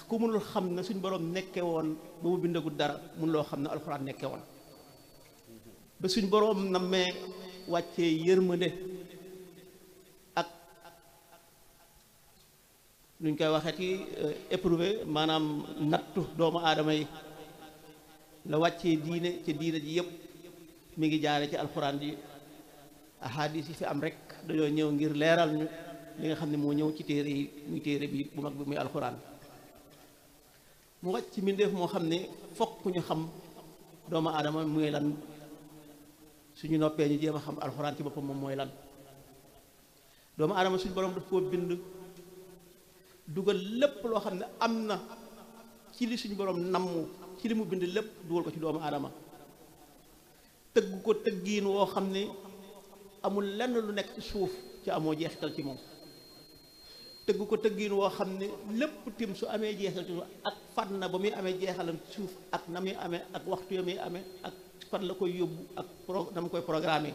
ku mënul xam ne suñ borom nekke woon ba mu bindagul dara mun loo xam ne alxuraan nekke woon ba suñ borom nammee wàccee yërmande ak nuñ koy waxee ci éprouvé maanaam nattu doomu aadama yi la wàccee diine ci diine ji yëpp mi ngi jaare ci alxuraan ji ahadis yi fi am rek dañoo ñëw ngir leeral ñu li nga xam ne moo ñëw ci téere yi muy téere bi bu mag bi muy alxuraan mu wàcc ci mbindeef moo xam ne fokk ñu xam doomu aadama muy lan suñu noppee ñu jéem a xam alxuraan ci boppam moom mooy lan doomu aadama suñu borom daf koo bind dugal lépp loo xam ne am na ci li suñu borom namm ci li mu bind lépp dugal ko ci doomu aadama tëgg ko tëggiin woo xam ne amul lenn lu nekk ci suuf ci amoo jeexital ci moom tëgg ko tëggiin woo xam ne lépp tim su amee jeexal ci suuf ak fan na ba muy amee jeexalam ci suuf ak na muy amee ak waxtu ya muy amee ak fan la koy yóbbu ak na mu koy programmer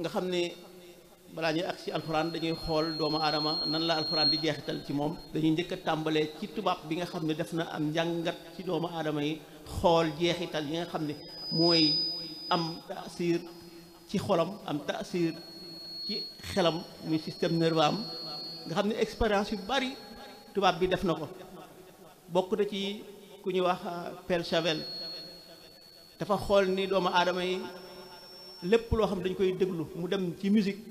nga xam ne balaa ñuy ak ci alxuraan dañuy xool doomu aadama nan la alxuraan di jeexital ci moom dañuy njëkk a tàmbalee ci tubaab bi nga xam ne def na am njàngat ci doomu aadama yi xool jeexital yi nga xam ne mooy am taasir ci xolam am taasir ci xelam muy système nerveux am nga xam ne expérience yu bari tubaab bi def na ko bokk na ci ku ñuy wax Paul Chavel dafa xool ni doomu aadama yi lépp loo xam ne dañ koy déglu mu dem ci musique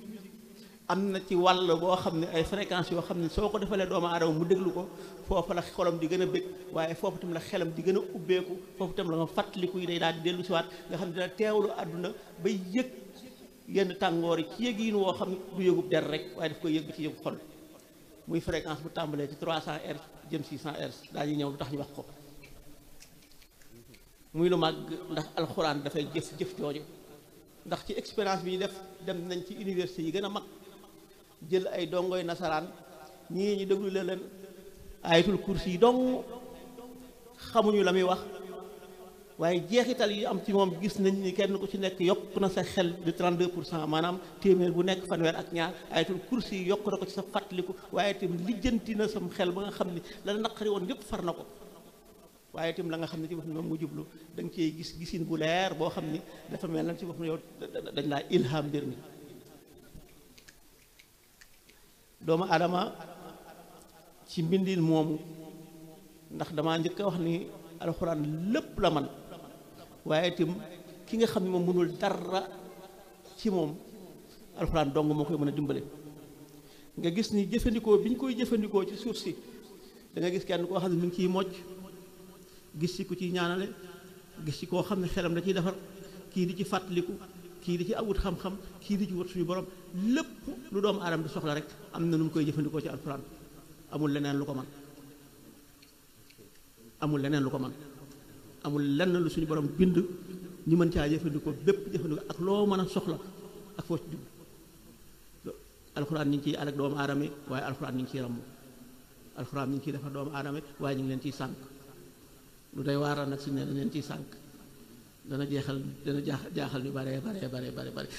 am na ci wàll boo xam ne ay fréquences yoo xam ne soo ko defalee doomu aadama mu déglu ko foofu la xolam di gën a bëgg waaye foofu tam la xelam di gën a ubbeeku foofu tam la nga fàttaliku yi day daal di dellu siwaat nga xam ne dina teewlu àdduna bay yëg yenn tàngoor yi ci yëgiin woo xam ne du yëgub der rek waaye daf koy yëg ci yëgu xol muy fréquence bu tàmbalee ci 300 hertz jëm 600 hertz daañu ñëw lu tax ñu wax ko muy lu màgg ndax alxuraan dafay jëf jooju ndax ci expérience bi ñu def dem nañ ci université yi gën a mag jël ay dongoy nasaraan ñii ñu déglu leen ayatul kursi yi dong xamuñu la muy wax waaye jeexital yi am ci moom gis nañ ni kenn ku ci nekk yokk na sa xel de 32% maanaam téeméer bu nekk fanweer ak ñaar ayatul kursi yi yokk na ko ci sa fàttaliku waaye itam lijjanti na sam xel ba nga xam ni la naqari woon yépp far na ko waaye itam la nga xam ne ci boppam moom mu jublu da nga cee gis gisin bu leer boo xam ni dafa mel na ci boppam yow dañ laa ilham mbir mi doomu aadama ci mbindin moomu ndax damaa njëkk a wax ni alxuraan lépp la man waaye itam ki nga xam ne moom mënul dara ci moom alxuraan dong moo koy mën a dimbale nga gis ni jëfandikoo bi ñu koy jëfandikoo ci suuf si da nga gis kenn koo xam ne mi ngi ciy mocc gis ci ku ciy ñaanale gis ci koo xam ne xelam da ciy defar kii di ci fàttaliku kii di ci awut xam-xam kii di ci wut suñu borom lépp lu doomu aadama di soxla rek am na nu mu koy jëfandikoo ci alxuraan amul leneen lu ko man amul leneen lu ko man amul lenn lu suñu borom bind ñu mën caa jëfandikoo bépp jëfandikoo ak loo mën a soxla ak foo ci jub alxuraan ñu ngi ciy alak doomu aadama yi waaye alxuraan ñu ngi ciy ramm alxuraan ñu ngi ciy defar doomu aadama yi waaye ñu ngi leen ciy sànq lu day waaral nag suñu ne dañ leen ciy sànq dana jaaxal ñu bare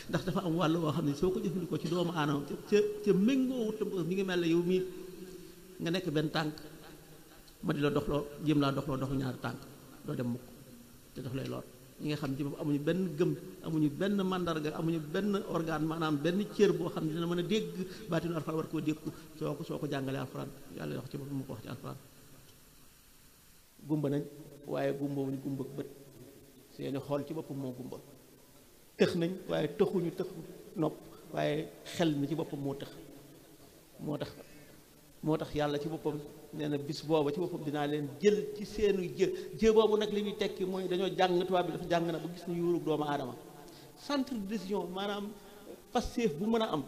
ndax dafa am wàll boo xam ne soo ko jëfandikoo ci doomu aadama ca méngoo tam mi ngi mel ne yow mii nga nekk benn tànk ma di la doxloo jéem laa doxloo doxu ñaari tànk doo dem mukk te daf lay lool ñi nga xam ci bopp amuñu benn gëm amuñu benn mandarga amuñu benn organe maanaam benn cër boo xam ne dina mën a dégg baatinu alxuraan war koo dégg soo ko jàngalee alxuraan yàlla wax ci bopp mu ko wax ci alxuraan gumba nañ waaye gumba wuñ gumba bët seeni xool ci boppam moo gumba tëx nañ waaye tëxuñu tëx nopp waaye xel mi ci boppam moo tëx moo tax yàlla ci boppam nee na bis booba ci boppam dinaa leen jël ci seenu jë boobu nag li muy tekki mooy dañoo jàng tubaab bi dafa jàng na ba gis ñu yuurug doomu aadama centre de décision maanaam Pastef bu mën a am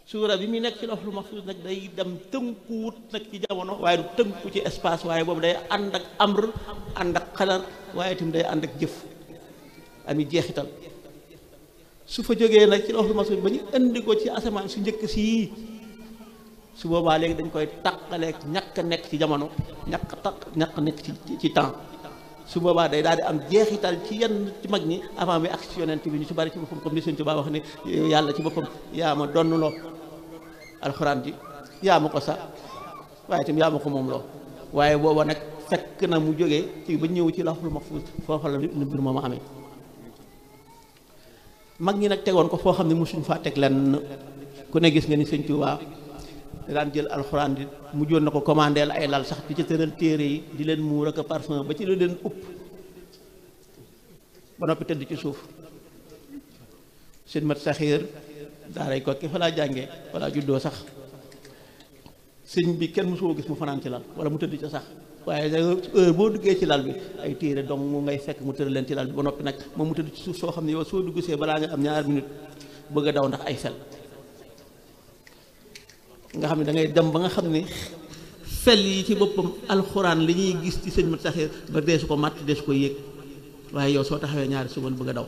suura bi muy nekk ci lawhul mahfuz nag day dem tënkuwut nag ci jamono waaye du tënku ci espace waaye boobu day ànd ak amr ànd ak xadar waaye itam day ànd ak jëf ami jeexital su fa jógee nag ci lawhul mahfuz ba ñu indi ko ci asamaan su njëkk sii su boobaa léegi dañ koy tàqaleeg ñàkk nekk ci jamono ñàkk nekk ci temps su boobaa day daal di am jeexital ci yenn ci mag ñi avant bi ak ci yonent bi ñu ci bari ci boppam comme ni Sëñ Tuubaa wax ne yàlla ci boppam yaa ma donnuloo alxuraan ji yaa ma ko sax waaye itam yaa ma ko moom loo waaye booba nag fekk na mu jógee ci ba ñëw ci lawhul mahfuz foofa la mbir moom amee mag ñi nag tegoon ko foo xam ne mosuñ faa teg lenn ku ne gis nga ni Sëñ Tuubaa daan jël alxuraan di mujjoon na ko commandé la ay lal sax di ci tëral téere yi di leen muur ak parfum ba ci lu leen upp ba noppi tëdd ci suuf seen mat saxiir daaray ko ki fa laa jàngee walla juddoo sax sëñ bi kenn mosoo gis mu fanaan ci lal wala mu tëdd ca sax waaye heure boo duggee ci lal bi ay téere donc mu ngay fekk mu tëral leen ci lal bi ba noppi nag moom mu tëdd ci suuf soo xam ne yow soo dugg see balaa nga am ñaar minute bëgg a daw ndax ay fel nga xam ne da ngay dem ba nga xam ne fel yi ci boppam alxuraan li ñuy gis ci sëñ mat saxee ba deesu ko matt deesu ko yéeg waaye yow soo taxawee ñaari suba bëgg a daw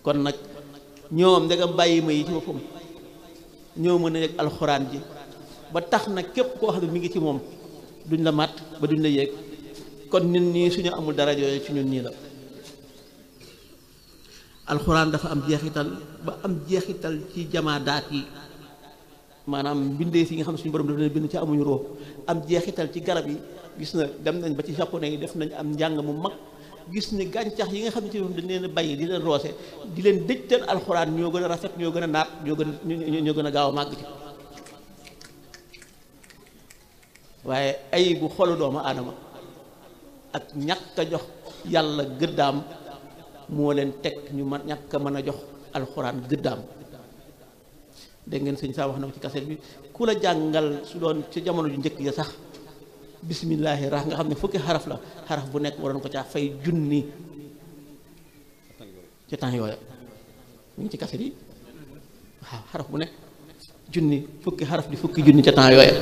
kon nag ñoom ndegam bàyyi ma yi ci boppam ñoo mën a yëg alxuraan ji ba tax nag képp koo xam ne mi ngi ci moom duñ la matt ba duñ la yéeg kon ñun ñii suñu amul dara yooyu ci ñun ñii la alxuraan dafa am jeexital ba am jeexital ci jamaadaat yi maanaam mbindee yi nga xam ne suñu borom daf leen bind ci amuñu roo am jeexital ci garab yi gis na dem nañ ba ci japonais yi def nañ am njàng mu mag gis ni gàncax yi nga xam ne ci dañ leen bàyyi di leen roose di leen dëjtal alxuraan ñoo gën a rafet ñoo gën a naat ñoo gën a gaaw a màgg ci waaye ay bu xolu doomu aadama ak ñàkk a jox yàlla gëddaam moo leen teg ñu man ñàkk a mën a jox alxuraan gëddaam dégg ngeen sëñ saa wax na ko ci kaset bi ku la jàngal su doon ci jamono ju njëkk ya sax bismillaahi rax nga xam ne fukki xaraf la xaraf bu nekk waroon ko caa fay junni ci temps yooya mu ngi ci kaset yi waaw xaraf bu nekk junni fukki xaraf di fukki junni ca temps yooya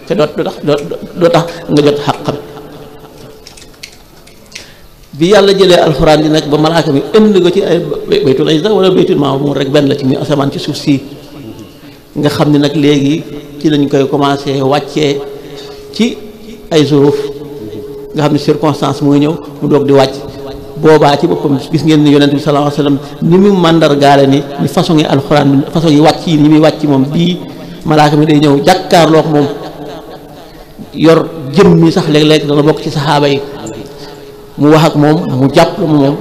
te doo tax nga jot xàqam bi yàlla jëlee alxuraan di nag ba malaaka mi indi ko ci ay baytul izza wala baytul maamuur rek benn la ci muy asamaan ci suuf si nga xam ne nag léegi ci lañ koy commencé wàccee ci ay zuruf nga xam ne circonstance mooy ñëw mu doog di wàcc boobaa ci boppam gis ngeen ni yonent bi sallallahu alayhi wasallam ni mu màndargaale ni façon yi alxuraan bi façon yi wàcc yi ni muy wàcc moom bii malaaka mi day ñëw jàkkaarloog moom yor jëm mi sax léeg-léeg dana bokk ci saxaaba yi mu wax ak moom mu jàpp moom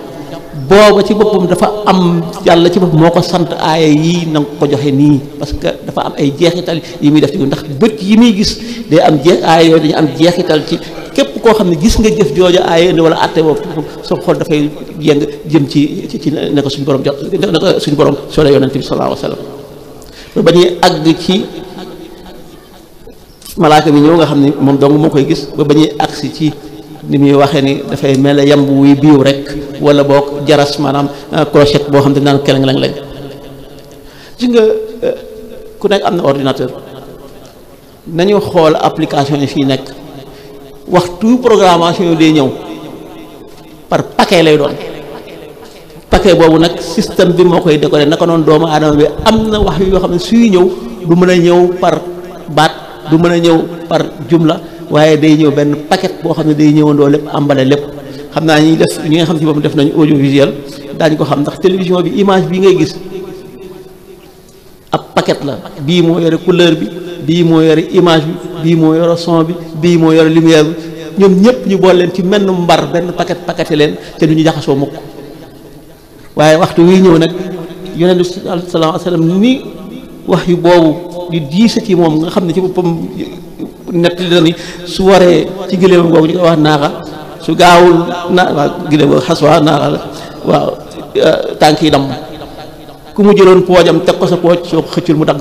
booba ci boppam dafa am yàlla ci boppam moo ko sant aaya yii na nga ko joxe nii parce que dafa am ay jeexital yi muy def ci ndax bët yi muy gis day am aaya yooyu dañu am jeexital ci képp koo xam ne gis nga jëf jooju aaya indi wala atte boobu soo xool dafay yëng jëm ci ne ko suñu borom jot ne ko suñu borom solo yonent bi sallallahu alayhi wa sallam ba ñuy àgg ci malaaka mi ñëw nga xam ne moom dong moo koy gis ba ñuy agsi ci ni muy waxee ni dafay mel ne yamb wuy biiw rek wala boog jaras maanaam crochet boo xam ne naan keleng lañ gis nga ku nekk am na ordinateur nañu xool application yi fii nekk waxtu programmation yi day ñëw par paquet lay doon paquet boobu nag système bi moo koy décoder naka noonu doomu aadama bi am na wax yoo xam ne suy ñëw du mën a ñëw par baat du mën a ñëw par jumla waaye day ñëw benn paquet boo xam ne day ñëwandoo lépp ambale lépp xam naa ñi def ñi nga xam ci boobu def nañu audiovisuel daañu ko xam ndax télévision bi image bi ngay gis ab paquet la bii moo yore couleur bi bii moo yore image bi bii moo yore son bi bii moo yore lumière bi ñoom ñëpp ñu boole leen ci menn mbar benn paquet leen te du ñu jaxasoo mukk waaye waxtu wi ñëw nag yonent bi sallallahu alayhi wa sallam ni wax yu boobu di diise ci moom nga xam ne ci boppam nett li ni su waree ci gileemam googu ñu koy wax naaxa su gaawul waaw gileem googu xaswa naaxa la waaw tànk yi dam ku mu jëloon poojam teg ko sa pooj soo ko xëccul mu dagg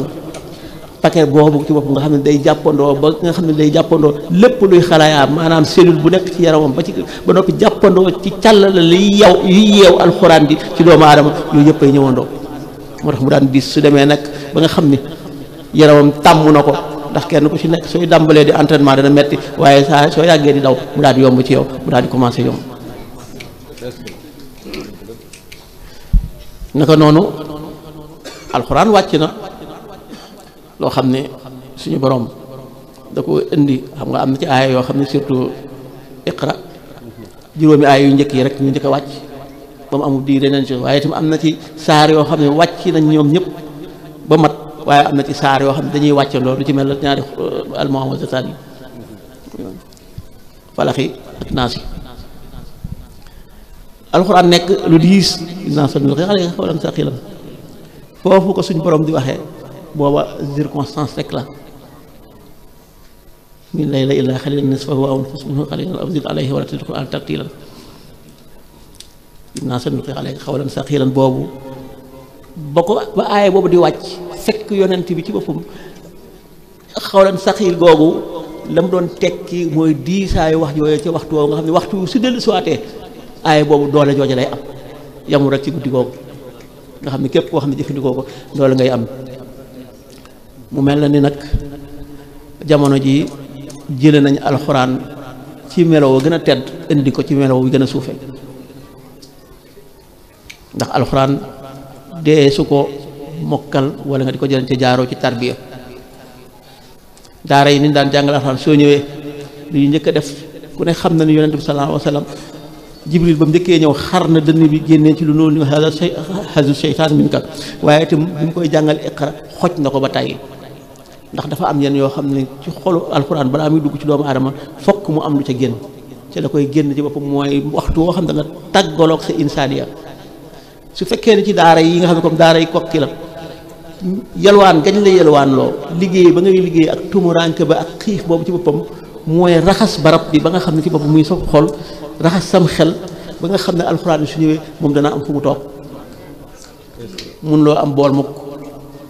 paquet boobu ci boppam nga xam ne day jàppandoo ba nga xam ne day jàppandoo lépp luy xalaayaam maanaam cellule bu nekk ci yaramam ba noppi jàppandoo ci càllala liy yeew alxuraan di ci doomu aadama yooyu yëpp ay ñëwandoo moo tax mu daan diis su demee nag ba nga xam ni yaramam tàmm na ko ndax kenn ku ci nekk sooy dàmbalee di entraînement dana metti waaye saa soo yàggee di daw mu daal di yomb ci yow mu daal di commencé yomb. naka noonu alxuraan wàcc na loo xam ne suñu borom da ko indi xam nga am na ci aaya yoo xam ne surtout iqra juróomi aaya yu njëkk yi rek ñu njëkk a wàcc ba mu amul di deneen ci waaye itam am na ci saar yoo xam ne wàcc nañ ñoom ñëpp ba mat waaye am na ci saar yoo xam ne dañuy wàccandoo lu ci mel ne ñaari almuawwazataani falaxi ak naasi alxuraan nekk lu diis naa sa nul xale xawalan sa xiilan foofu ko suñ borom di waxee booba circonstance rek la min layla illaa xalilan nisfahu aw inqus minhu qalilan aw zid alayhi wa rattil qur'aan tartiilan naa sa nul xale xawalan sa xiilan boobu ba aaya boobu di wàcc fekk yonent bi ci boppam xawalan sa xiil googu la mu doon tekki mooy diisaayu wax yooyu ci waxtu woowu nga xam ne waxtu su dellu siwaatee aaya boobu doole jooju lay am yamul rek ci guddi googu nga xam ne képp koo xam ne jëfandikoo ko loolu ngay am mu mel na ni nag jamono ji jële nañ alxuraan ci melo wa gën a tedd indi ko ci melo wi gën a suufe ndax alxuraan dee su ko mokkal wala nga di ko jëlee ci jaaroo ci tarbiya daara yi ni daan jàngal alxuraan soo ñëwee lu ñu njëkk a def ku ne xam na ni yonent bi sallallahu alayhi wa sallam jibril ba mu njëkkee ñëw xar na dënn bi génnee ci lu noonu ni hazu seytaan min ka waaye itam bi mu koy jàngal iqra xoj na ko ba tàyyi ndax dafa am yenn yoo xam ne ci xolu alxuraan balaa muy dugg ci doomu aadama fokk mu am lu ca génn ci la koy génn ci boppam mooy waxtu woo xam ne nga tàggaloog sa insaaniya su fekkee ne ci daara yi nga xam ne comme daara yi kokki la yalwaan gañ la yalwaan loo liggéey ba ngay liggéey ak tumuranke ba ak xiif boobu ci boppam mooy raxas barab bi ba nga xam ne ci boppam muy sa xol raxas sam xel ba nga xam ne alxuraan bi su ñëwee moom dana am fu mu toog mun loo am bool mukk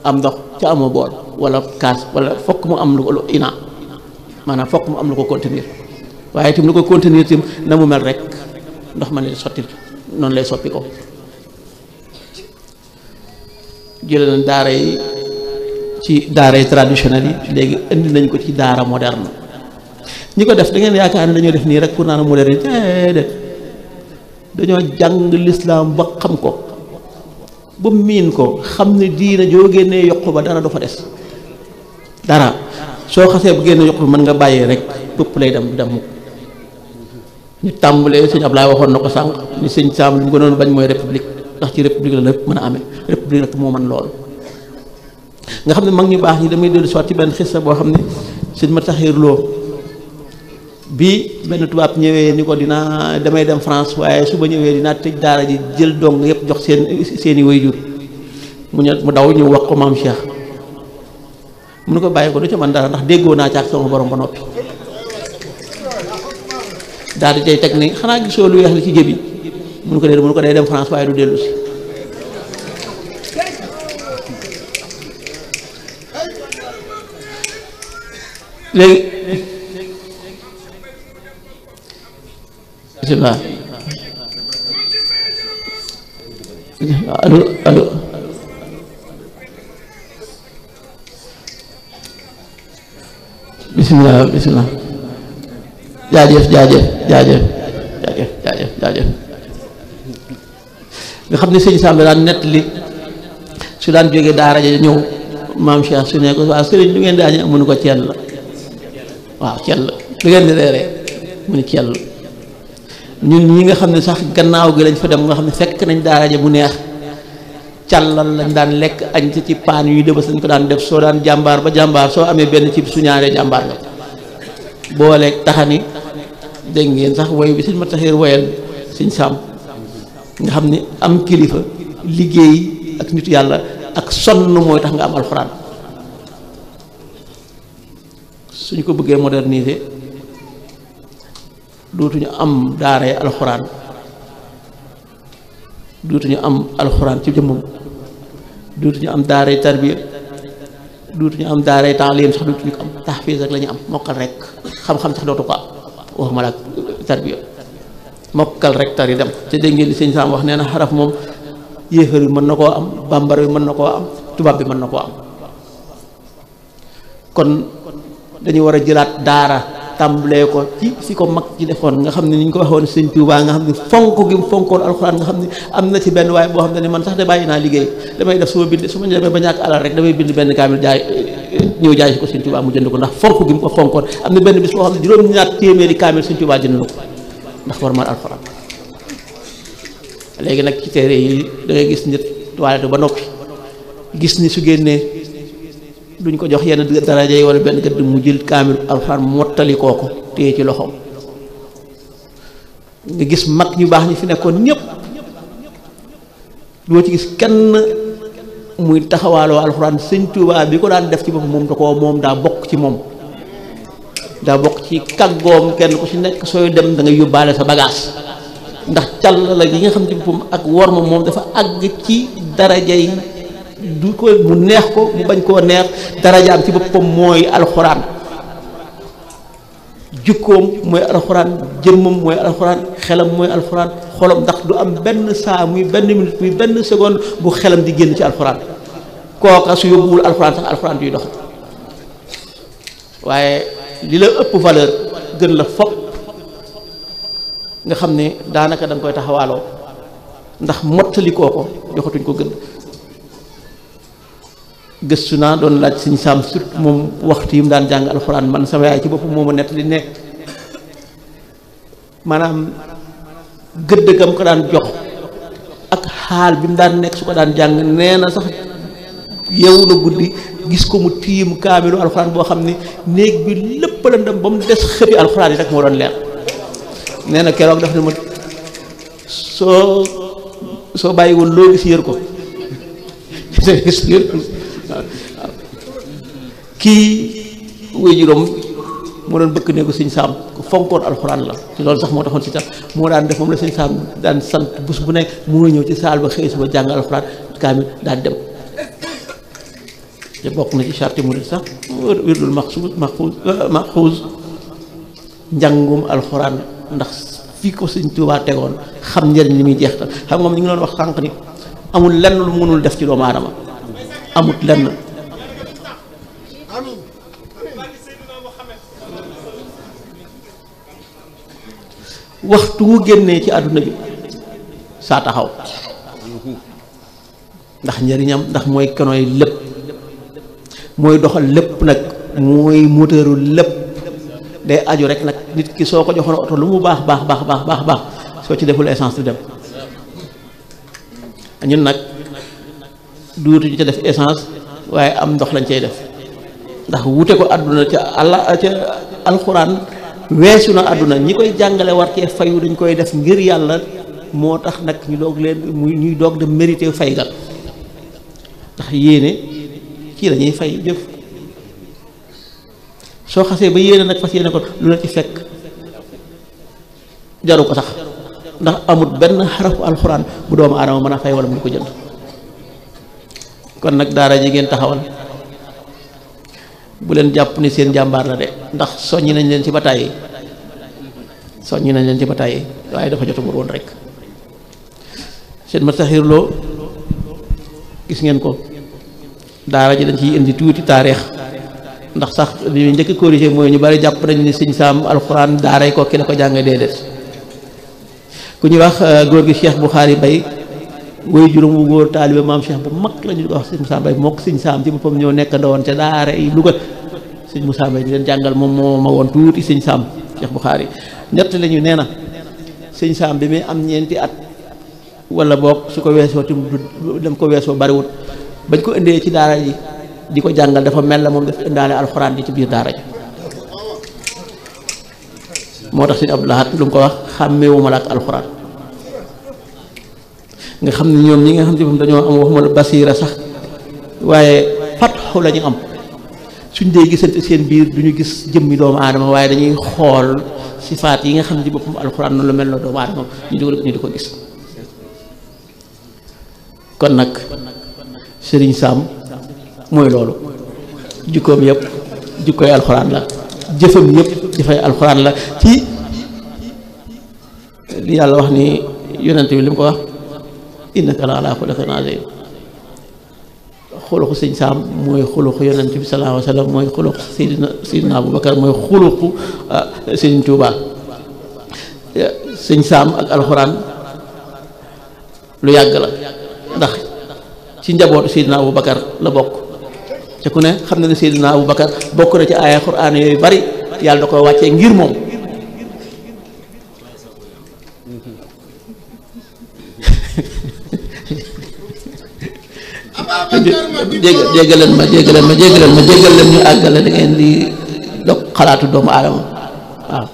am ndox ca amoo bool wala kaas wala fokk mu am lu ko ina maanaam fokk mu am lu ko contenir waaye itam lu ko contenir itam na mu mel rek ndox ma ne sotti noonu lay soppi ko jëlee nañ daara yi ci daara yi traditionnel yi léegi indi nañ ko ci daara moderne ñi ko def da ngeen yaakaar ne dañoo def nii rek pour naan moderne déedéet dañoo jàng lislaam ba xam ko ba miin ko xam ne diina joo génnee yokku ba dara du fa des dara soo xasee bu génne yokku mën nga bàyyee rek bëpp lay dem du dem mukk ñu tàmbalee sëñ Ablaye waxoon na ko sànq ni sëñ Saam li mu gënoon bañ mooy république ndax ci république la lépp mën a amee république rek moo mën loolu nga xam ne mag ñu baax ñi damay dellu soit ci benn xissa boo xam ne sëñ ma taxiir loo bi benn tubaab ñëwee ni ko dinaa damay dem France waaye su ba ñëwee dinaa tëj daara ji jël dong yëpp jox seeni waajur mu daw ñu wax ko maam Cheikh mu ne ko bàyyi ko du ca man dara ndax déggoo naa ca ak sama borom ba noppi daal di tey teg ni xanaa gisoo lu weex li ci jëbi mu ne ko day dem France waaye du dellu si léegi bismillah allo bismillah jaajëf nga xam ne sëñ Samb daan nett li su daan jógee daara ja ñëw maam Cheikh su ne ko waaw sëriñ lu ngeen di añee mu ne ko ceel la waaw ceel la lu ngeen di reeree mu ne ceel la ñun ñi nga xam ne sax gannaaw gi lañ fa dem nga xam ne fekk nañ daara ja bu neex càllal lañ daan lekk añ ci paan yuy dëbës lañ ko daan def soo daan jàmbaar ba jàmbaar soo amee benn ci su ñaaree jàmbaar nga booleeg taxani dégg ngeen sax woy bi sëñ ma taxeer woyal sëñ Samb nga xam ne am kilifa liggéey ak nit yàlla ak sonn mooy tax nga am alxuraan suñ ko bëggee moderniser dootuñu am daaray alxuraan dootuñu am alxuraan ci jëmmam dootuñu am daaray tarbiya dootuñu am daaray taalim sax dootuñu ko am tahfiz rek la ñu am mokkal rek xam-xam sax dootu ko am waxuma la tarbiya mokkal rek tari dem te dégg ngeen li sëñ Sam wax nee na xaraf moom yéefar bi mën na koo am bambara bi mën na koo am tubaab bi mën na koo am kon dañu war a jëlaat daara tàmbalee ko ci fi ko mag ci defoon nga xam ne ni ñu ko waxoon sëñ Tuubaa nga xam ne fonk gi mu fonkoon alxuraan nga xam ne am na ci benn waaye boo xam ne man sax de bàyyi naa liggéey damay def su ma demee ba ñàkk alal rek damay bind benn kaamil jaay ñëw jaay si ko sëñ Tuubaa mu jënd ko ndax fonk gi mu ko fonkoon am na benn bis boo xam ne juróom-ñaar téeméeri kaamil sëñ Tuubaa jënd na ko ndax war mal alxuraan. léegi nag ci téere yi da ngay gis nit toilette ba noppi gis ni su génnee duñ ko jox yenn daraja yi wala benn gëdd mu jël kaamil alxuraan mottali kooko téye ci loxoom. nga gis mag ñu baax ñi fi nekkoon ñëpp doo ci gis kenn muy taxawaaloo alxuraan sëñ Tuubaa bi ko daan def ci boppam moom da ko moom daa bokk ci moom daa bokk ci kàggoom kenn ku ci nekk sooy dem da ngay yóbbaale sa bagage ndax cal la yi nga xam ci boppam ak wor ma moom dafa àgg ci daraja yi du ko mu neex ko mu bañ koo neex darajaam ci boppam mooy alxuraan jukkoom mooy alxuraan jëmmam mooy alxuraan xelam mooy alxuraan xolam ndax du am benn saa muy benn minute muy benn seconde bu xelam di génn ci alxuraan kooka su yóbbuwul alxuraan sax alxuraan duy dox waaye li la ëpp valeur gën la fopp nga xam ne daanaka da nga koy taxawaaloo ndax mottali kooko joxatuñ ko gën gëstu naa doon laaj Sëñ Saam surtout moom waxtu yi mu daan jàng alxuraan man sama yaay ci boppam moo ma nettali ne maanaam gëdd gam ko daan jox ak xaal bi mu daan nekk su ko daan jàng nee na sax yeewu na guddi gis ko mu tiim kaamilu alxuraan boo xam ne néeg bi lépp la ndam ba mu des xëti alxuraan yi rek moo doon leer nee na keroog daf ne ma soo bàyyiwul loo gis yër ko kii wuy juróom moo doon bëkk néegu Sëñ Saam ku fonkoon alxuraan la loolu sax moo taxoon si tax moo daan def moom la Sëñ Saam daan sant bés bu nekk mu ñëw ci saal ba xëy suba jàng alxuraan kaamil daan dem te bokk na ci charte murid sax wirdul maxfuuz njàngum alxuraan ndax fii ko Sëñ Tuubaa tegoon xam njëriñ li muy jeex ta xam nga ñu ngi doon wax sànq ni amul lenn lu mënul def ci doomu aadama amut lenn waxtu wu génnee ci àdduna bi saa taxaw ndax njëriñam ndax mooy kenoy lépp mooy doxal lépp nag mooy moteuru lépp day aju rek nag nit ki soo ko joxoon oto lu mu baax baax soo ci deful essence du dem ñun nag duutu ñu ca def essence waaye am ndox lañ cay def ndax wute ko àdduna ca alxuraan weesu na àdduna ñi koy jàngale war cee fayu dañ koy def ngir yàlla moo tax nag ñu doog leen ñuy doog de mérité fay ga ndax yéene ci lañuy fay jëf soo xasee ba yéene nag fas yéene ko lu la ci fekk jaru ko sax ndax amut benn xarafu alxuraan bu doomu aadama mën a fay wala mu ko jënd kon nag daara ji ngeen taxawal bu leen jàpp ni seen jàmbaar la de ndax soññi nañ leen ci bataay yi waaye dafa jotagul woon rek seen ma taxirloo gis ngeen ko daara ji dañ ciy indi tuuti taarix ndax sax li ñu njëkk corrigé mooy ñu bari jàpp nañu ni Sëñ Saam alxuraan daaray ko ki la ko jàng déedéet ku ñuy wax góor gi Cheikh Bukhari Bay woy juróom wu góor taalibe maam Cheikh bu mag la ñu ko wax Sëñ Moussa Mbaye mook Sëñ Saam ci boppam ñoo nekk ndawoon ca daara yi Louga Sëñ Moussa Mbaye di leen jàngal moom moo ma woon tuuti Sëñ Saam Cheikh Bukhari ñett la ñu nee na Sëñ Saam bi muy am ñeenti at wala boog su ko weesoo tim dem ko weesoo bariwut bañ ko indee ci daara ji di ko jàngal dafa mel la moom dafa indaale alxuraan ji ci biir daara ji moo tax Sëñ Abdou Lahad lu mu ko wax xàmmeewuma la ak alxuraan nga xam ne ñoom ñi nga xam ne dañoo am waxuma la basiira sax waaye fatxu la ñu am suñ dee gisante seen biir du ñu gis jëmmi doomu aadama waaye dañuy xool sifaat yi nga xam ne ci boppam alxuraan noonu la mel na doomu aadama ñu di ko gis kon nag Sëriñ Saam mooy loolu jikkoom yëpp jikkoy alxuraan la jëfam yëpp jëfay alxuraan la ci li yàlla wax ni yonent bi li mu ko wax innaka la ala xuluqin aziim xuluxu sëñ Saam mooy xuluxu yonent bi sallallahu alayhi wa sallam mooy xuluxu Seydina Aboubacar mooy xuluxu Sëriñ Tuubaa sëñ Saam ak alxuraan lu yàgg la ndax ci njabootu Seydina Aboubacar la bokk te ku ne xam na ne Seydina Aboubacar bokk na ci aaya xuraan yooyu bari yàlla da ko wàccee ngir moom jéggal leen ma jéggal leen ñu àggale da ngeen di dog xalaatu doomu aadama waaw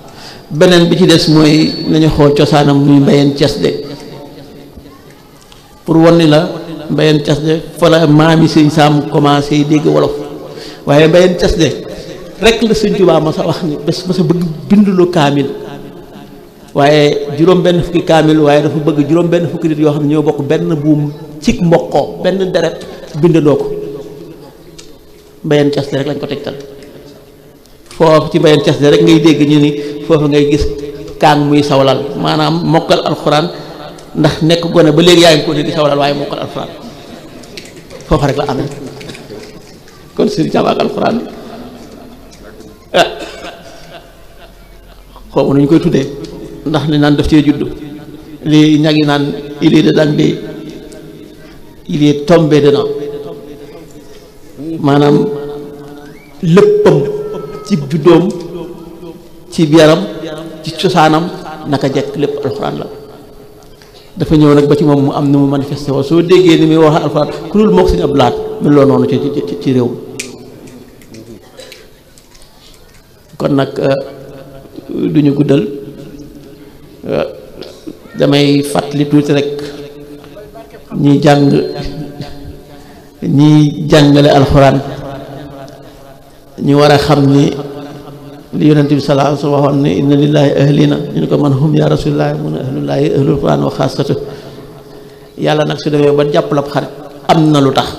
beneen bi ci des mooy nañu xool cosaanam muy Mbayeen Cesde pour wan ni la Mbayeen Cesde fa la maami sëñ Saam commencé dégg wolof waaye Mbayeen Cesde rek la sëñ Tuubaa ma sa wax ni bés ma sa bëgg bindulu kaamil waaye juróom benn fukki kaamil waaye dafa bëgg juróom benn fukki nit yoo xam ne ñoo bokk benn buum cig mbokkoo benn deret bindandoo ko Mbayeen Cesde rek lañ ko tegtal foofu ci Mbayeen Cesde rek ngay dégg ñu ni foofu ngay gis kaan muy sawlal maanaam mokkal alxuraan ndax nekk gone ba léegi yaa ngi ko ne di sawlal waaye mokkal alxuraan foofu rek la amee kon sëriñ Saam ak alxuraan xaw ma nu ñu koy tuddee ndax li naan daf cee juddu li ñag yi naan il est dedans de il est tombé dedans maanaam léppam ci juddoom ci yaram ci cosaanam naka jekk lépp alxuraan la dafa ñëw nag ba ci moom mu am ni mu manifesté woo soo déggee ni muy wax alxuraan ku dul mook Sëñ Abdu Lahat mel loo noonu ci réew kon nag duñu guddal damay fàttali tuuti rek ñi jàngale alxuraan ñu war a xam ni li yonent bi sallallahu alayhi wa sallam waxoon ne inna lillahi ahlina ñu ne ko man hum ya rasulillah mun ahlullahi ahlul quran wa xaasatu yàlla nag su demee ba jàpp la xarit am na lu tax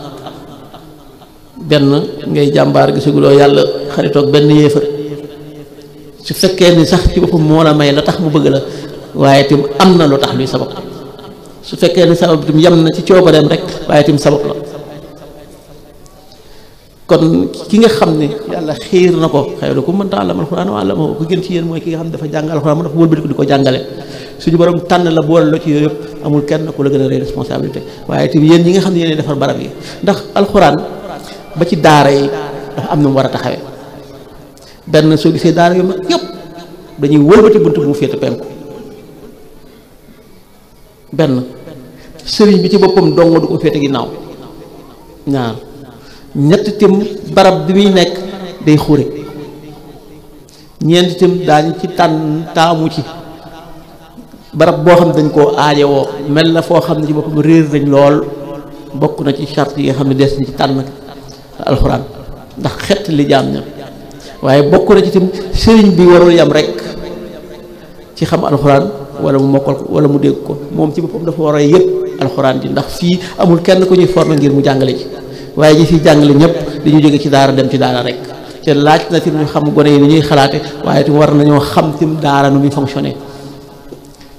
benn ngay jàmbaar gisaguloo yàlla xaritoog benn yéefar su fekkee ni sax ci boppam moo la may la tax mu bëgg la waaye tim am na lu tax luy sabab su fekkee ni sabab tim yem na ci coobareem rek waaye tim sabab la kon ki nga xam ne yàlla xiir na ko xëy na ku mën ta'allama alxuraan wa allamahu ko gën ci yéen mooy ki nga xam ne dafa jàng alxuraan mu dafa wëlbati ko di ko jàngale suñu borom tànn la boole la ci yooyu yëpp amul kenn ku la gën a rëy responsabilité waaye tim yéen ñi nga xam ne yéen defar barab yi ndax alxuraan ba ci daara yi dafa am na mu war a taxawee benn soo gisee daara yu mag yëpp dañuy wëlbati bunt bu mu féete penku benn sëriñ bi ci boppam dong du ko féete ginnaaw ñaar ñett tim barab bi muy nekk day xure ñeent tim daañu ci taamu ci barab boo xam ne dañ koo aajowoo mel na foo xam ne ci boppam réer nañ lool bokk na ci charte yi nga xam ne des na ci tànn alxuraan ndax xett li jaam ña waaye bokk na ci tim sëriñ bi warul yam rek ci xam alxuraan wala mu mokkal ko wala mu dégg ko moom ci boppam dafa war a yëpp alxuraan ji ndax fii amul kenn ku ñuy former ngir mu jàngale ci waaye ñi fiy jàngale ñëpp dañu jóge ci daara dem ci daara rek te laaj na tim ñu xam gone yi ni ñuy xalaate waaye tim war nañoo xam tim daara nu muy fonctionner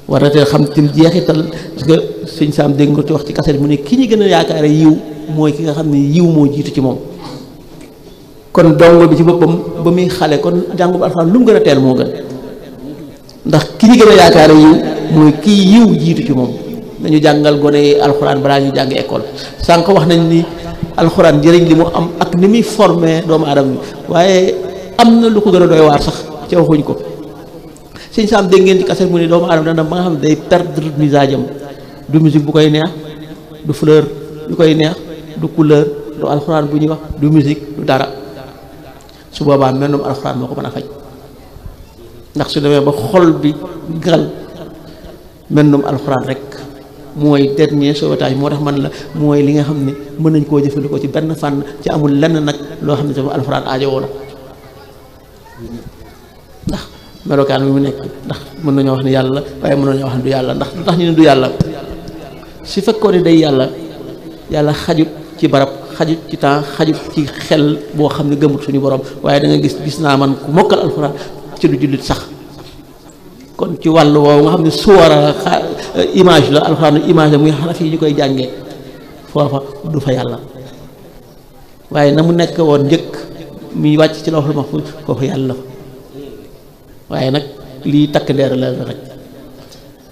war na te xam tim jeexital parce que sëñ Saam dégg nga ci wax ci kaset mu ne ki ñu gën a yaakaare yiw mooy ki nga xam ne yiw moo jiitu ci moom kon dongo bi ci boppam ba muy xale kon jàngu bu alxuraan lu mu gën a teel moo gën ndax ki ñu gën a yaakaare yiw mooy kii yiw jiitu ci moom dañu jàngal gone yi alxuraan balaa ñu jàng école sànq wax nañ ni alxuraan njëriñ li mu am ak ni muy formé doomu aadama bi waaye am na lu ko gën a doy waar sax ca waxuñ ko sëñ Saam dégg ngeen ci kaset mu ne doomu aadama dana ba nga xam ne day perdre misage am du musique bu koy neex du fleur bu koy neex du couleur du alxuraan bu ñuy wax du musique du dara su boobaa mennum alxuraan moo ko mën a faj ndax su demee ba xol bi gal mennum alxuraan rek mooy dernier sauvetage moo tax man la mooy li nga xam ne mën nañ koo jëfandikoo ci benn fànn ci amul lenn nag loo xam ne sama alxuraan aajowoo na ndax melokaan bi mu nekk ndax mën nañoo wax ne yàlla waaye mën nañoo wax ne du yàlla ndax lu tax ñu ne du yàlla su fekkoon ne day yàlla xajut ci barab xajut ci temps xajut ci xel boo xam ne gëmut suñu borom waaye da nga gis naa man ku mokkal alxuraan ci du jullit sax kon ci wàllu woowu nga xam ne suwara image la alxuraan image la muy xaraf yi ñu koy jàngee foofa du fa yàlla waaye na mu nekk woon njëkk muy wàcc ci lawhul mahfuz foofu yàlla waaye nag lii takk ndeer la rek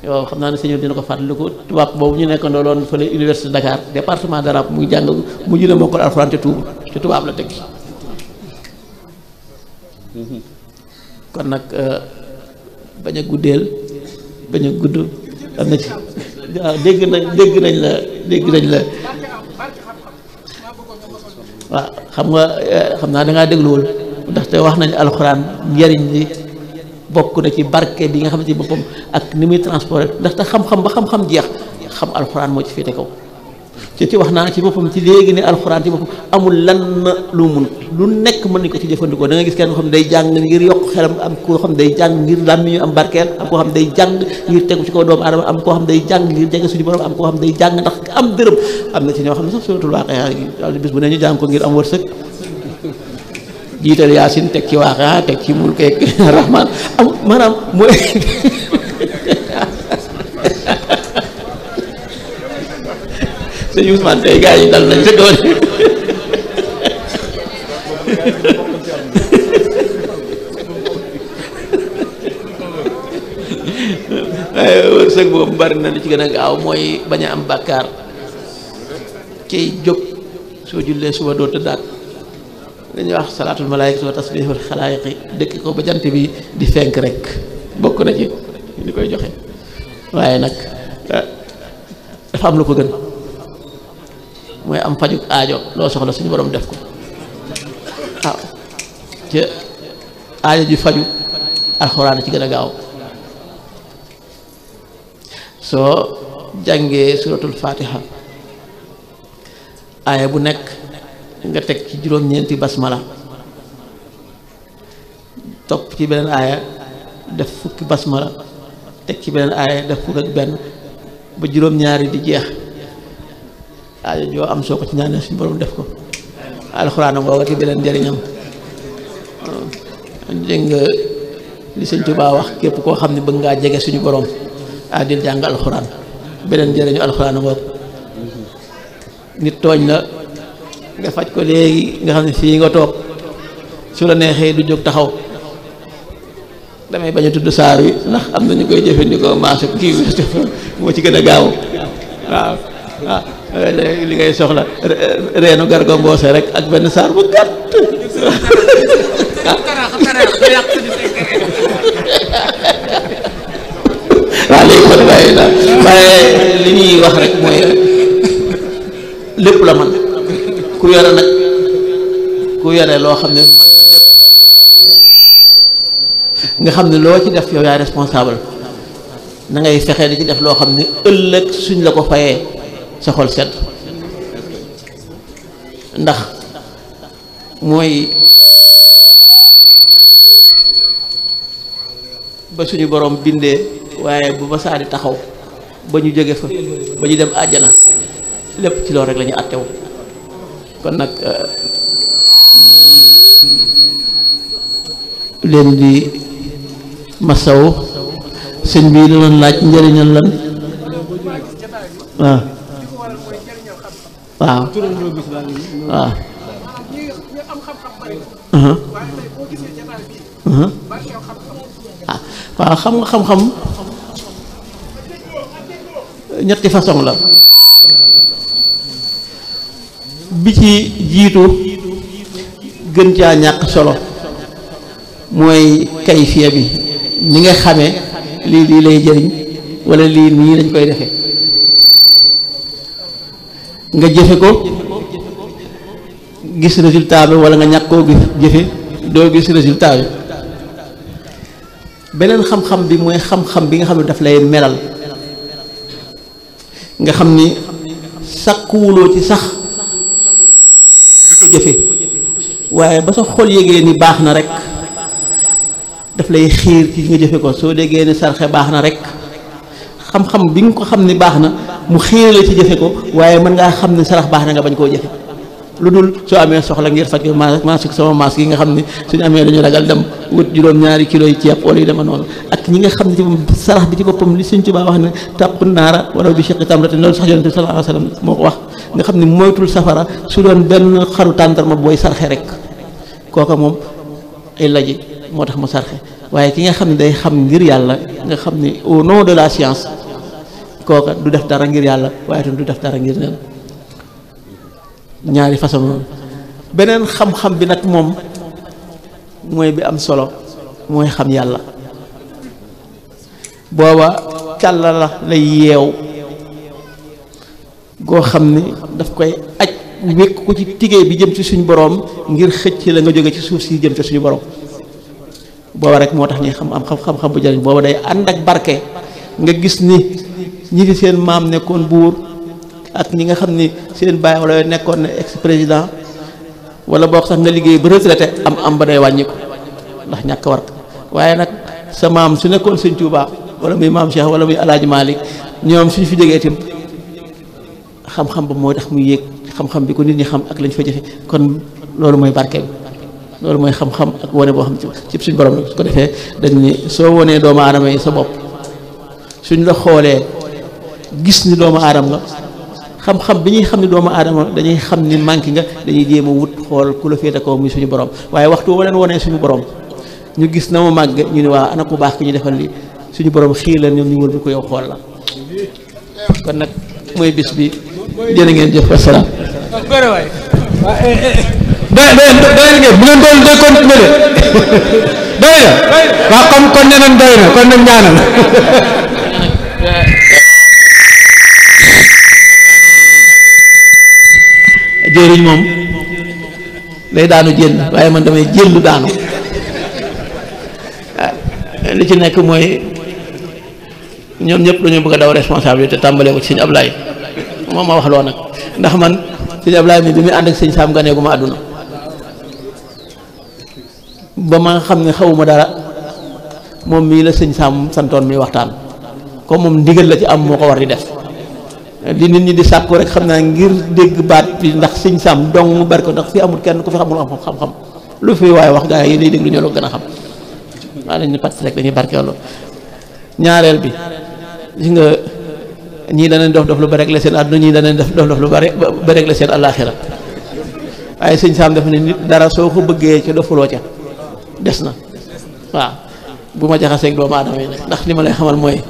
yow xam naa ne sëñ dina ko fàttaliku tubaab boobu ñu nekkandoo loon fële université de Dakar département d'arabe muy jàng mu jëlee mokkal alxuraan te tuubul ci tubaab la tekki kon nag bañ a guddeel bañ a gudd am na ci waaw dégg nañ la waaw xam naa dangaa dégluwul ndaxte wax nañ alxuraan njariñ li bokk na ci barke bi nga xam ne ci boppam ak ni muy transporté ndaxte xam-xam ba xam-xam jeex xam alxuraan moo ci féete kaw ci wax naa ci boppam ci léegi ne alxuraan ci boppam amul lan lu mun lu nekk mën nañ ko ci jëfandikoo da nga gis kenn koo xam ne day jàng ngir yokk xelam am koo xam ne day jàng ngir làmmiñu am barkeel am koo xam ne day jàng ngir tegu ci kaw doomu aadama am koo xam ne day jàng ngir jege suñu borom am koo xam ne day jàng ndax am dërëm am na ci ñoo xam ne sax suratul Waaqia bis bu ne ñu jàng ko ngir am wërsëg jiital yaasin teg ci Waaqia teg ci mulk ak rahmaan am maanaam mooy sëñ Ousmane tey gars yi dal nañ sa doole wërsëg boobu bari na li ci gën a gaaw mooy bañ a am bàkkaar kiy jóg soo jullee suba doo tëddaat dañuy wax salaatul malaayika wa tasbihul xalaayiqi dëkk ko ba jant bi di fenk rek bokk na ci li koy joxe waaye nag dafa am lu ko gën mooy am fajuk aajo loo soxla suñu borom def ko waaw ca aajo ji faju alxuraan ci gën a gaaw soo jàngee suratul fatiha aaya bu nekk nga teg ci juróom-ñeenti basmala topp ci beneen aaya def fukki basmala teg ci beneen aaya def fukk ak benn ba juróom-ñaari di jeex aajo joo am soo ko ci ñaanee suñu borom def ko alxuraan am woowati beneen njëriñam dégg nga li sëñ Tuubaa wax képp koo xam ne bëgg ngaa jege suñu borom dil jàng alxuraan beneen njëriñu alxuraan am nit tooñ la nga faj ko léegi nga xam ne fii nga toog su la neexee du jóg taxaw damay bañ a tudd saar wi ndax am na ñu koy jëfandikoo maasu kii moo ci gën a gaaw waaw waaw li ngay soxla reenu gargo mboose rek ak benn saar bu gàtt waaw léegi kon waaye li ñuy wax rek mooy lépp la man ku yore nag ku yore loo xam ne mën na lépp nga xam ne loo ci def yow yaay responsable na ngay fexe di ci def loo xam ne ëllëg suñ la ko fayee sa xol sedd ndax mooy ba suñu borom bindee waaye bu ba saa di taxaw ba ñu jóge fa ba ñu dem àjjana lépp ci loolu rek la ñu àttewu kon nag leen di masaw sëñ bi la doon laaj njëriñal lan waaw waaw waaw waaw xam nga xam-xam ñetti façon la bi ci jiitu gën caa ñàkk solo mooy kayfiya bi ni nga xamee lii lay jëriñ wala lii nii lañ koy defee nga jëfe ko gis résultat bi wala nga ñàkk koo gis jëfe doo gis résultat bi beneen xam-xam bi mooy xam-xam bi nga xam ne daf lay melal nga xam ni sakkuwuloo ci sax di ko jëfe waaye ba sa xol yégee ni baax na rek daf lay xiir ci nga jëfe ko soo déggee ni sarxe baax na rek xam-xam bi nga ko xam ni baax na mu xiir la ci jëfe ko waaye mën ngaa xam ni sarax baax na nga bañ koo jëfe lu dul soo amee soxla ngir faj ko maas sama maas gi nga xam ne suñu amee dañu ragal dem wut juróom-ñaari kilo yi ceeb wala yu dema noonu ak ñi nga xam ne ci moom sarax bi ci boppam li Sëñ Tuubaa wax ne tàpp naara wala bi shiqqi tamratin loolu sax Yonent bi sallallahu alayhi wasallam moo ko wax nga xam ne moytul safara su doon benn xaru tàndarma booy sarxe rek kooka moom ay laji moo tax mu sarxe waaye ki nga xam ne day xam ngir yàlla nga xam ne au nom de la science kooka du def dara ngir yàlla waaye tam du def dara ngir neen ñaari façon noonu beneen xam-xam bi nag moom mooy bi am solo mooy xam yàlla booba càlla la lay yeew goo xam ni daf koy aj wékk ko ci tigee bi jëm ci suñu boroom ngir xëcc la nga jóge ci suuf si jëm ci suñu boroom booba rek moo tax ñuy xam am xam-xam bu jëriñ booba day ànd ak barke nga gis ni ñi fi seen maam nekkoon buur ak ñi nga xam ni seen baay wala nekkoon ne ex président wala boog sax nga liggéey ba retraité am ba day wàññiku ndax ñàkk war waaye nag sa maam su nekkoon Sëñ Tuubaa wala muy maam Cheikh wala muy Alaaji Maalik ñoom suñ fi jógee itam xam-xam ba moo tax muy yéeg xam-xam bi ko nit ñi xam ak lañ fa jëfe kon loolu mooy barke bi loolu mooy xam-xam ak wane boo xam ci suñ borom su ko defee dañ ni soo wonee doomu aadama yi sa bopp suñ la xoolee gis ni doomu aadama nga xam-xam bi ñuy xam ni doomu aadama dañuy xam ni manqué nga dañuy jéem a wut xool ku la féete kaw muy suñu borom waaye waxtu woo leen wonee suñu borom ñu gis na mu màgg ñu ne waa ana ku baax ki ñu defal li suñu borom xii la ñoom ñu wër bi ko yow xool la kon nag mooy bis bi jërë ngeen jëf wasalaam doy ngeen bu ngeen doon doy continuer de doy na waaw comme kon ne nañ doy na kon nag ñaanal jëriñ moom day daanu jël waaye man damay jëllu daanu li ci nekk mooy ñoom ñëpp dañoo bëgg a daw responsabilité tàmbalee ko ci sëñ Ablaye moom ma wax loo nag ndax man sëñ Ablaye mi bi muy ànd ak sëñ Saam ganeegu ma àdduna ba ma nga xam ne xawuma dara moom mii la sëñ Saam santoon mi waxtaan comme moom ndigal la ci am moo ko war di def li nit ñi di sàkku rek xam naa ngir dégg baat bi ndax sëñ Saam dong mu bari ko ndax fi amul kenn ku fi xamul am xam-xam lu fi waaye wax gaa yi lay déglu ñoo la gën a xam waa dañ ne pat rek dañuy barkeeloo ñaareel bi gis nga ñii danañ dof lu bari rek la seen àdduna ñii danañ dof lu bari ba rek la seen àllaaxira waaye sëñ Saam def ne nit dara soo ko bëggee ca dofuloo ca des na waaw bu ma jaxaseeg doomu aadama yi nag ndax li ma lay xamal mooy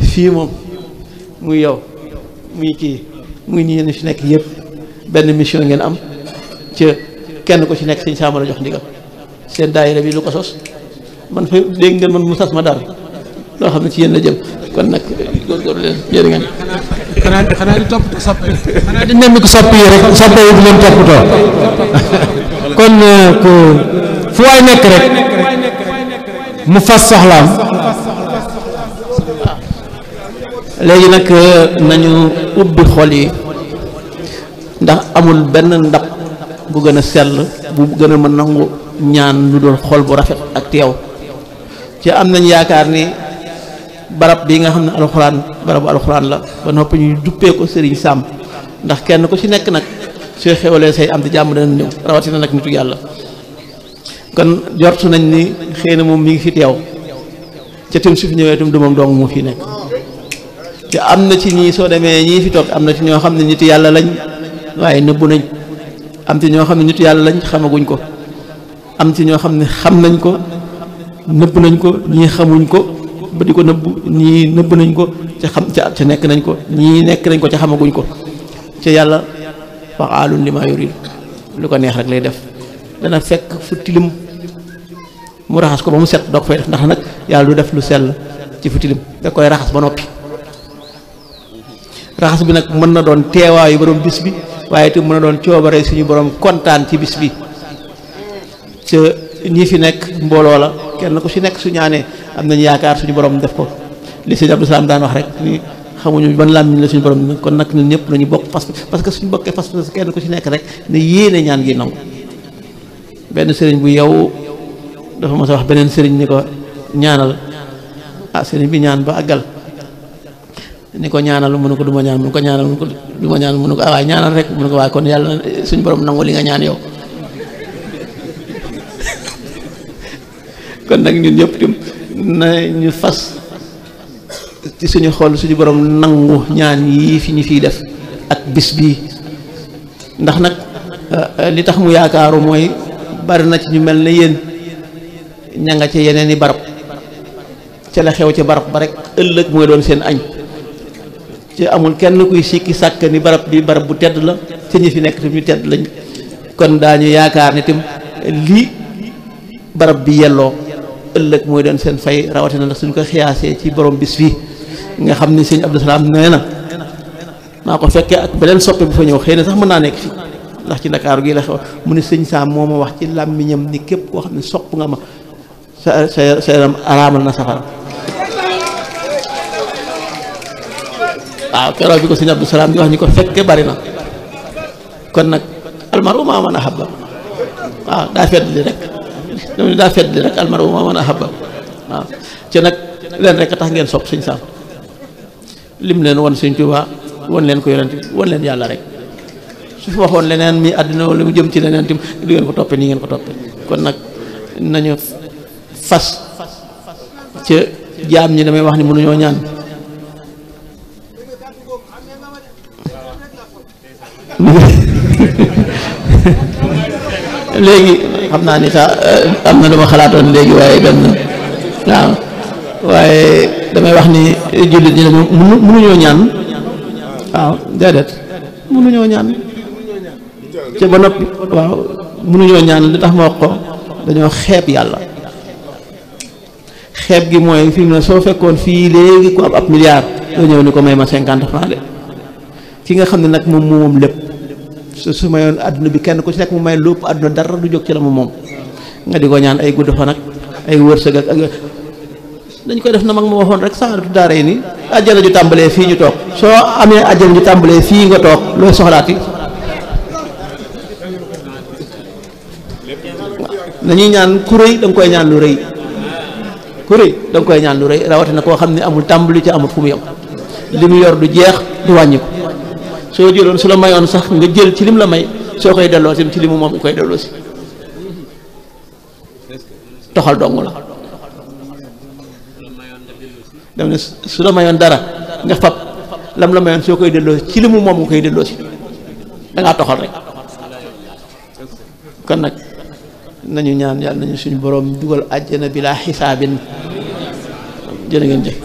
fii moom muy yow muy kii muy ñi ñu fi nekk yëpp benn mission ngeen am ca kenn ko ci nekk sëñ Saam la jox ndigal seen daayira bi lu ko sos man fa dégg ngeen man mu sas ma dara loo xam ne ci yéen la jëm kon nag góorgóorlu leen jërë ngeen. xanaa di toppatoo soppe xanaa di nemmi ko soppe yi rek soppe yi di leen toppatoo kon fu waay nekk rek mu fas soxlaam. léegi nag nañu ubbi xol yi ndax amul benn ndab bu gën a sell bu gën a mën nangu ñaan lu dul xol bu rafet ak teew ci am nañ yaakaar ni barab bi nga xam ne alxuraan barabu alxuraan la ba noppi ñuy duppee ko Sëriñ Saam ndax kenn ku ci nekk nag soo xewalee say am di jàmm dana ñëw rawatina nag nitu yàlla kon jortu nañ ni xëy na moom mi ngi fi teew ca tim su fi ñëwee tam du moom dong mu fi nekk te am na ci ñii soo demee ñii fi toog am na ci ñoo xam ne nitu yàlla lañ waaye nëbbu nañ am ci ñoo xam ne nitu yàlla lañ xamaguñ ko am ci ñoo xam ne xam nañ ko nëbb nañ ko ñii xamuñ ko ba di ko nëbb ñii nëbb nañ ko ca xam ca nekk nañ ko ñii nekk nañ ko ca xamaguñ ko ca yàlla fa'aalun limaa yuriid lu ko neex rek lay def dana fekk fu tilim mu raxas ko ba mu set doog fay def ndax nag yàlla du def lu sell ci fu tilim da koy raxas ba noppi raxas bi nag mën na doon teewaayu borom bis bi waaye te mën na doon coobare suñu borom kontaan ci bis bi ca ñi fi nekk mbooloo la kenn ku ci nekk su ñaanee am nañ yaakaar suñu borom def ko li sëñ Abdou Salaam daan wax rek ni xamuñu ban làmmiñ la suñu borom kon nag ñun ñëpp nañu bokk fas parce que suñu bokkee fas kenn ku ci nekk rek ne yéene ñaan gi nangu benn sëriñ bu yow dafa mos a wax beneen sëriñ ni ko ñaanal sëriñ bi ñaan ba àggal ni ko ñaanal mu ne ko du ma ñaan mu ne ko ñaanal mu ne ko du ma ñaan mu ne ko waaye ñaanal rek mu ne ko waaye kon yàlla suñu borom nangu li nga ñaan yow kon nag ñun ñëpp tim na ñu fas ci suñu xol suñu borom nangu ñaan yii fi ñu fiy def ak bis bii ndax nag li tax mu yaakaaru mooy bari na ci ñu mel ne yéen ña nga ca yeneen i barab ca la xew ca barab ba rek ëllëg mooy doon seen añ ci amul kenn kuy sikki sàkk ni barab bi barab bu tedd la ca ñi fi nekk tam ñu tedd lañ kon daañu yaakaar ni tam lii barab bi yelloo ëllëg mooy doon seen fay rawatina nag suñ ko xiyaasee ci borom bis bi nga xam ni sëñ Abdou Salaam nee na maa ko fekkee ak beneen soppe bu fa ñëw xëy na sax mën naa nekk fi ndax ci Ndakaaru gii la xew mu ne sëñ Saam moo ma wax ci làmmiñam ni képp koo xam ne sopp nga ma sa yaram araamal na safara waaw keroog bi ko sëñ Abdou Salaam di wax ñu ko fekke bari na kon nag almaru maa man ahabba waaw daa fedd li rek ñoom daa fedd li rek almaru maa man ahabba waaw ci nag leen rek a tax ngeen sopp sëñ Saam lim leen won sëñ Tuubaa won leen ko yonent won leen yàlla rek su fi waxoon leneen mi àddina wala mu jëm ci leneen tim du ngeen ko toppe nii ngeen ko toppe kon nag nañu fas ca jaam ñi damay wax ni mënuñoo ñaan léegi xam naa ni sax am na lu ma xalaatoon léegi waaye dem na waaw waaye damay wax ni jullit ñi dañu mënuñoo ñaan waaw déedéet mënuñoo ñaan ca ba noppi waaw mënuñoo ñaan li tax ma wax ko dañoo xeeb yàlla xeeb gi mooy fi mu ne soo fekkoon fii léegi ku ab milliard doo ñëw ni ko may ma 50 francs de ki nga xam ne nag moom lépp su mayoon àdduna bi kenn ku ci nekk mu may lépp àdduna dara du jóg ci la moom nga di ko ñaan ay gudd fan ak ay wërsëg ak dañ koy def na mag ma waxoon rek saxaaratu daara yi ni àjjana ju tàmbalee fii ñu toog soo amee àjjana ju tàmbalee fii nga toog looy soxlaati nañuy ñaan ku rëy da nga koy ñaan lu rëy ku rëy da nga koy ñaan lu rëy rawatina koo xam ne amul tàmbali ci amul fu mu yem li mu yor du jeex du wàññi ko soo jëloon su la mayoon sax nga jël ci lim la may soo koy delloo si ci li mu moom nga koy delloo si toxal dong la dem ne su la mayoon dara nga fab lam la mayoon soo koy delloo ci li mu moom nga koy delloo si dangaa toxal rek kon nag nañu ñaan yàlla nañu suñu borom dugal àjjana bilaa xisaabin jërë ngeen jëf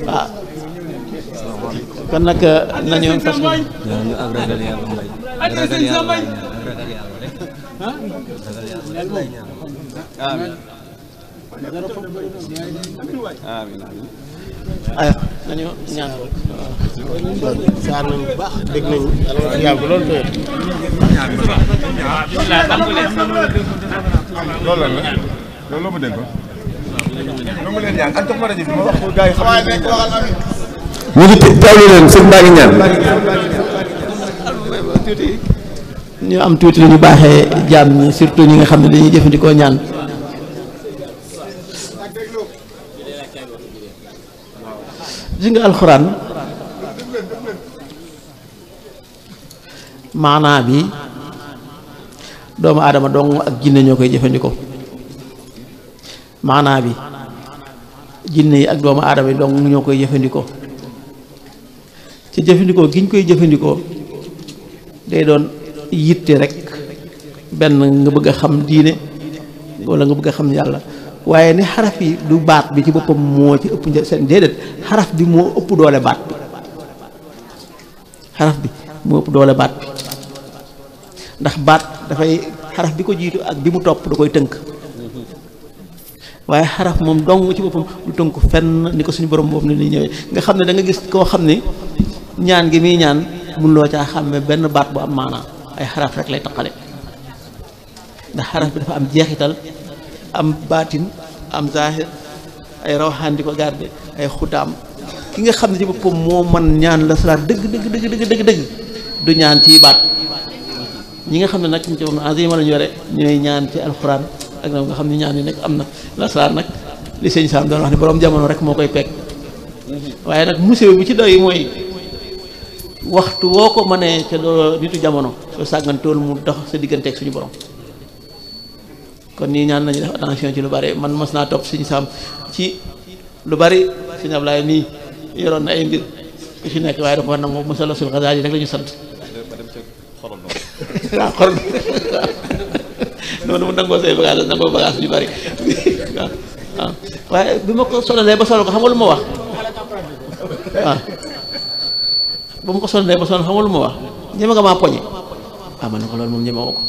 waaw kon nag nañu fas aya nañu ñaan saar nañu bu baax dégg nañu yàgg loolu doy loolu la loolu ma dégg ko loolu ma leen ñaan ak ma rajo bi ma wax ko gars yi xam ñu ngi teewlu leen sëñ baa ngi ñaan tuuti ñu am tuuti lu ñu baaxee jaam ñi surtout ñi nga xam ne dañuy jëfandikoo ñaan gis nga alxuraan maanaa bi doomu aadama dong ak jinne ñoo koy jëfandikoo maanaa bi jinne yi ak doomu aadama yi dong ñoo koy jëfandikoo ci jëfandikoo gi ñu koy jëfandikoo day doon yitte rek benn nga bëgg a xam diine walla nga bëgg a xam yàlla waaye ni xaraf yi du baat bi ci boppam moo ci ëpp seen déedéet xaraf bi moo ëpp doole baat bi xaraf bi moo ëpp doole baat bi ndax baat dafay xaraf bi ko jiitu ak bi mu topp da koy tënk waaye xaraf moom dong ci boppam du tënk fenn ni ko suñu borom boobu ni li ñëwee nga xam ne da nga gis koo xam ne ñaan gi muy ñaan mun loo caa xàmme benn baat bu am maanaam ay xaraf rek lay taqale ndax xaraf bi dafa am jeexital am baatin am zahir ay rawxaan di ko garde ay xutaam ki nga xam ne ci boppam moo man ñaan la salaat dëgg dëgg du ñaan ci baat ñi nga xam ne nag ci boppam azima lañu yore ñooy ñaan ci alxuraan ak na nga xam ne ñaan yi nekk am na lasraar nag li sëñ Sam doon wax ne borom jamono rek moo koy pekk waaye nag musiba bi ci doy mooy waxtu woo ko mënee ca doo nitu jamono soo sàggantool mu dox sa digganteeg suñu borom kon nii ñaan nañu def attention ci lu bari man mos naa topp sëñ Sam ci lu bari sëñ Ablaye nii yoroon na ay mbir ku ci nekk waaye da ko nangu Musalasul Xasaal yi rek la ñu sant waaw xol noonu mu nangoo say bagage nangoo bagage yu bari waaw waaw waaye bi ma ko sonalee ba sonal ko xam nga lu ma wax waaw ba ma ko sonalee ba sonal xam nga lu ma wax ñeme nga maa poñe ma ne ko loolu moom ñeme woo ko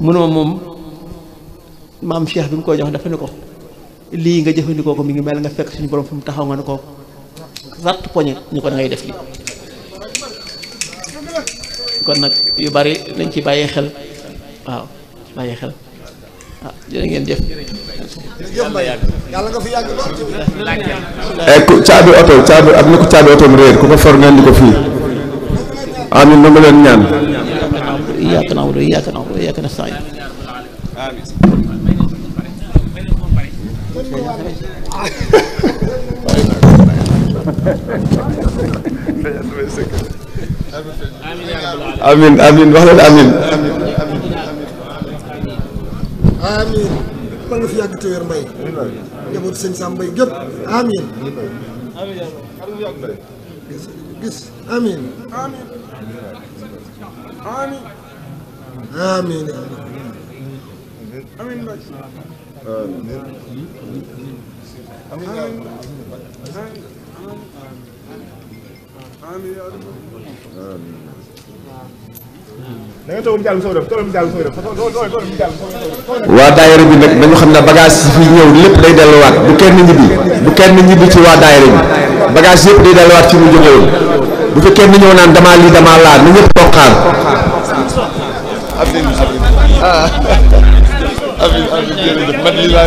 mënuma moom maam Cheikh bi mu koy jox dafa ne ko lii nga jëfandikoo ko mi ngi mel nga fekk suñu borom fu mu taxaw nga ne ko rat poñe ñu ko da ngay def lii kon nag yu bari nañ ci bàyyee xel waaw bàyyee xel jërë ngeen jëf. yàlla nga fi yàgg ku caabi oto caabi am na ko caabi oto réer ku ko for ngeen di ko fii amin na nga leen ñaan iyyaaka na'budu wa iyyaaka nasta'iin amin amin wax leen amin amiin ba nga fi yàgg te wér Mbaye njabootu sëñ Sam Mbaye gépp amiin gis amiin amiin waa daayira bi nag dañu xam ne bagage yi fi ñëw lépp day delluwaat bu kenn ñibbi ci waa daayira bi bagage yëpp day delluwaat ci mu jóge woon bu fi kenn ñëw naan damaa lii damaa laa na ñëpp toog xaar amin amin jërëjëf man lii laa